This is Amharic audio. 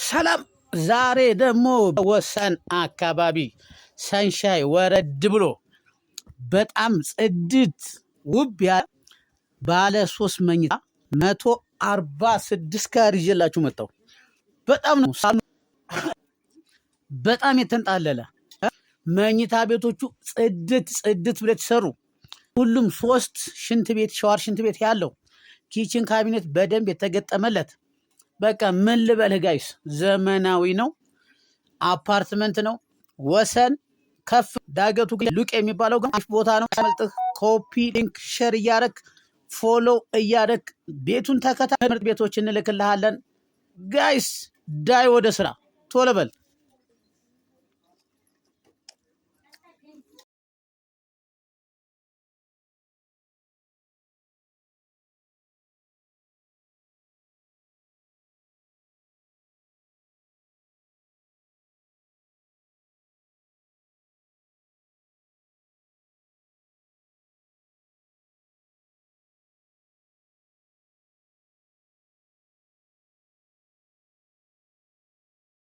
ሰላም። ዛሬ ደግሞ ወሰን አካባቢ ሰንሻይ ወረድ ብሎ በጣም ጽድት ውብ ያለ ባለ 3 መኝታ 146 ካሬ ይዤላችሁ መጣሁ። በጣም ነው በጣም የተንጣለለ፣ መኝታ ቤቶቹ ጽድት ጽድት ብለው የተሰሩ፣ ሁሉም ሶስት ሽንት ቤት፣ ሸዋር ሽንት ቤት ያለው፣ kitchen cabinet በደንብ የተገጠመለት፣ በቃ ምን ልበልህ guys፣ ዘመናዊ ነው። አፓርትመንት ነው። ወሰን ከፍ ዳገቱ ሉቅ የሚባለው ግን አሪፍ ቦታ ነው። መልጥህ copy link share እያረክ follow እያረክ ቤቱን ተከታ ምርጥ ቤቶች እንልክልሃለን። Guys፣ ዳይ ወደ ስራ ቶሎ በል።